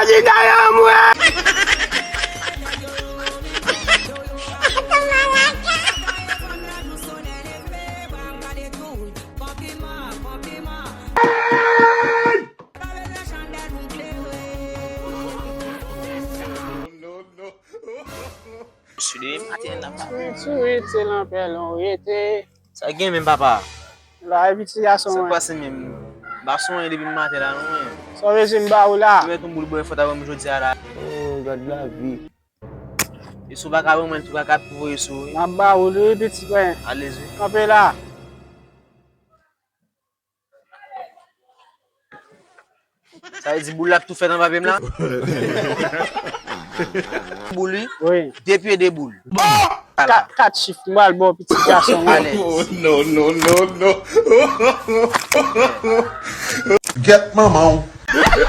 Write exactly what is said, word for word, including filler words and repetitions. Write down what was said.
Di dayè mwen. Sou demen maten nan pa. Sweet, sweet, se lanpè lon rete. Sa gen menm papa? La, epi ti gason mwen. Sa pase menm? M pa sonje depi maten la non. Sa w bezwen m ba ou la? Ou met yon boul bwè fò ta ban m jodi a la. Oh, gad lavi. E si w pa ka ban mwen tou ka ka voye sou wi. M ap ba ou li wi pitit mwen. Alezi. Kanpe la. Sa vle di boul la ap tou fèt anba pye m la? Boul wi. Wi. De pye de boul. Ka- Kat chif m pral ba w pitit gason mwen. Alèz. Oh, no, no, no, no. Gèt manman w.